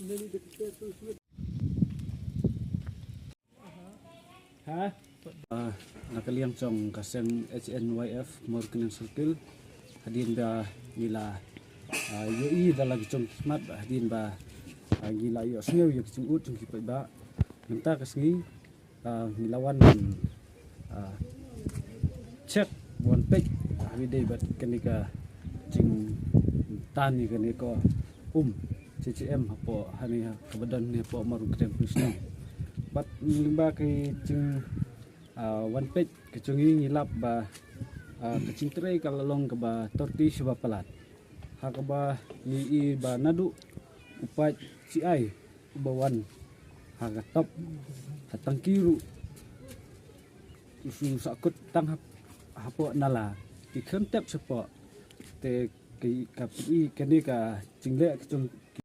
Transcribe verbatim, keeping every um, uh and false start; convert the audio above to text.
Ha? Ah, na ka liang jong ka seng H N Y F Mawryngkneng Circle, hadien ba ngi la, ah, ïohi da la ki jong ki khmat, hadien ba, ah, ngi la ïohsngew ïa ki jingud jong ki paidbah. Mynta ka sngi, ah, ngi la wan, ah, check, wan peit ha kaba ïadei bad kane ka jingtan ïa kane ka um C C M hapoh hangne, ha kaba don hangne hapoh Mawryngkneng Police Station. Bad lyngba ka jing, ah, wan peit ka jong ngi, ngi lap ba, ah, ka jingtrei ka la long kaba torti shibun palat. Ha kaba ngi i ba naduh u paip C I uba wan ha ka top ha tangki ruh, u shu sahkut tang hap-, hapoh nala. Ki khlem tep shapoh. Te ki, ka pyni kane ka jingleh ka jong